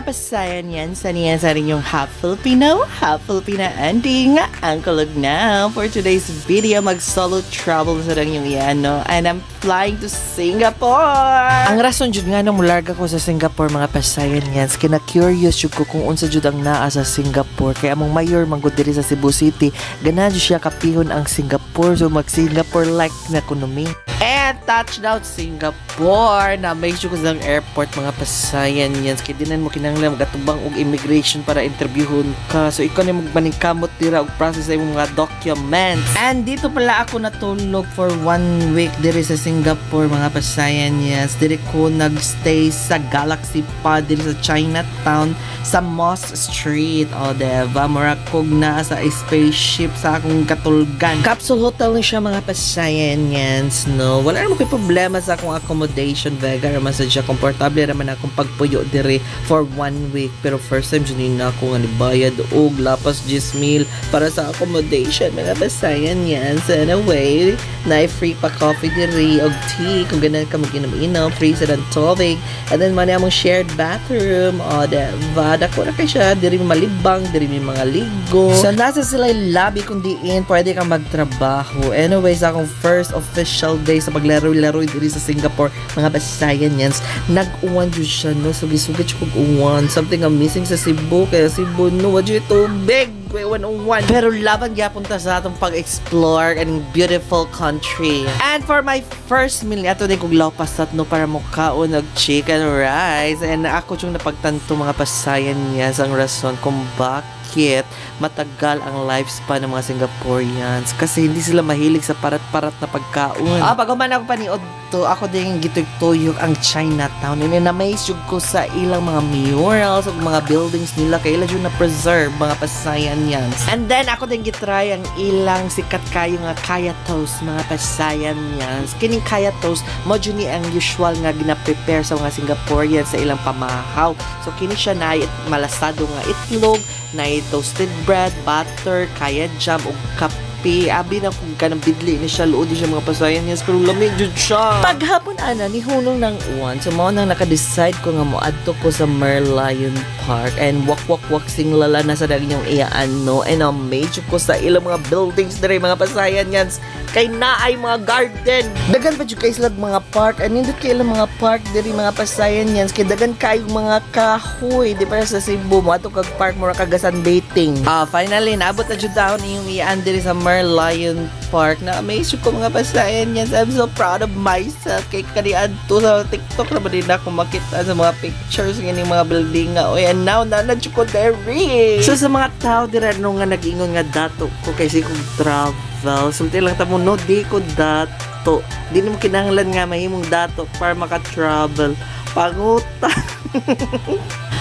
Mga pasayan yan sa niya sa rin yung half Filipino, half Filipina ending ang kulog na. For today's video, mag-solo travel sa rin yung yan, no? And I'm flying to Singapore! Ang rason jud nga nung mularga ko sa Singapore, mga pasayan yan, kina-curious jud ko kung unsa jud ang naa sa Singapore. Kaya among mayor manggod diri sa Cebu City, ganahan jud siya kapihon ang Singapore. So mag-Singapore like na kuno mi. And touchdown Singapore! Na-amaze ko sa airport, mga pasayan yan. Kaya di na mo kinahanglan magatubang og immigration para interviewhon ka. So ikaw na magmaningkamot dira og process sa imong mga documents. And dito pala ako natulog for one week diri sa Singapore, mga pasayan yes. Diri ko nagstay sa Galaxy Pod diri sa Chinatown sa Moss Street. O, diba? Mura kog naa sa spaceship sa akong katulgan. Capsule hotel na siya, mga pasayan yes, no? Wala naman ko'y problema sa akong accommodation. Vega raman sa siya. Komportable raman akong pagpuyo diri for one week. Pero first time dyan na ako nga nibayad og lapas 10 mil para sa accommodation, mga pasayan yan. So anyway, na free pa coffee diri og tea kung ganahan ka mag-inom-inom, free sa dan tubig. And then man among shared bathroom. O, diba? Dako na kay siya. Diri may malibang, diri may mga ligo. So nasa sila yung lobby kung diin pwede kang magtrabaho. Anyway, sa akong first official day sa paglaro-laro diri sa Singapore, mga basayan yan, nag-uwan jud siya, no? Sugi-sugi siya kog uwan. Something ang missing sa Cebu. Kaya Cebu, no? Wa jud tubig. Uwan-uwan. Pero laban gyapon ta sa atong pag-explore aning beautiful country. And for my first meal, ato din kog Lau Pa Sat, no, para mukaon og chicken rice. And ako yung napagtanto, mga pasayan niya, ang rason kung bakit matagal ang lifespan ng mga Singaporeans. Kasi hindi sila mahilig sa parat-parat na pagkaon. Ah, pag human ako paniod to, ako din gituyok ang Chinatown. And na-amaze jud ko sa ilang mga murals ug mga buildings nila kay ila jud na preserve, mga pasayan yan. And then ako din gitry ang ilang sikat kayo nga kaya toast, mga pasayan yan. Kining kaya toast mo jud ni ang usual nga gina-prepare sa mga Singaporeans sa ilang pamahaw. So kini siya na malasado nga itlog, na toasted bread, butter, kaya jam ug kape. Abi na kung kanang bidli ni siya, luod ni siya, mga pasayan niya, pero lami jud siya. Paghapon ana ni hunong ng uwan, so mao nang naka-decide ko nga moadto ko sa Merlion Park and walk walk walk sing lala na sa daging yung iyaan, no, and amaze ko sa ilang mga buildings diri, mga pasayan yan, kay naay mga garden. Dagan pa jud kay sila mga park and nindot kay ilang mga park diri, mga pasayan yan, kay dagan kayo mga kahoy. Di pa sa Cebu mo ato kag park mura kagasan dating. Ah, finally naabot na jud taon yung iyaan diri sa Merlion Park. Na amaze ko, mga pasayan yan. I'm so proud of myself kay kaniadto sa TikTok na ba din ako makita sa mga pictures ngini mga building nga. Oy, and now na na jud ko diri. So sa mga tao dira, no, nga nag-ingon nga dato ko kay kog travel, sulti lang ta mo, no, di ko dato. Di mo kinahanglan nga mahimong dato para maka-travel. Pangutang.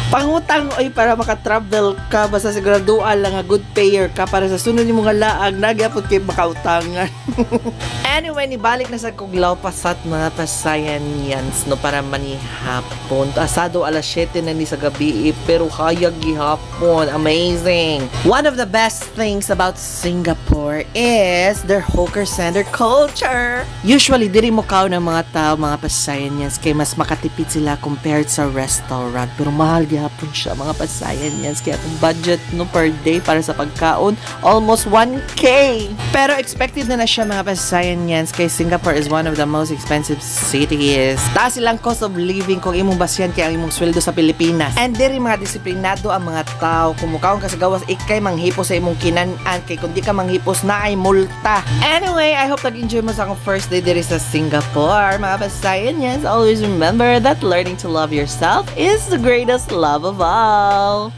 Pangutang oy para maka-travel ka, basta sigurado lang nga good payer ka para sa sunod nimo nga laag nagyapon kay makautangan. Anyway, nibalik na sa kog Lau Pa Sat, mga pasayan yans, no, para manihapon. Asado alas 7 na ni sa gabi eh, pero hayag gihapon. Amazing. One of the best things about Singapore is their hawker center culture. Usually diri mo kaon ng mga tao, mga pasayan yans, kay mas makatipid sila compared sa restaurant. Pero mahal gihapon siya, mga pasayan yans, kaya atong budget, no, per day para sa pagkaon almost 1K. Pero expected na na siya, mga pasayan yans, kay Singapore is one of the most expensive cities. Taas ilang cost of living kung imong basyan kay ang imong sweldo sa Pilipinas. And diri mga disiplinado ang mga tao. Kung mukaon ka sa gawas, ikay manghipos sa imong kinan-an kay kung di ka manghipos na ay multa. Anyway, I hope nag-enjoy mo sa akong first day diri sa Singapore. Mga pasayan yans, always remember that learning to love yourself is the greatest love of all.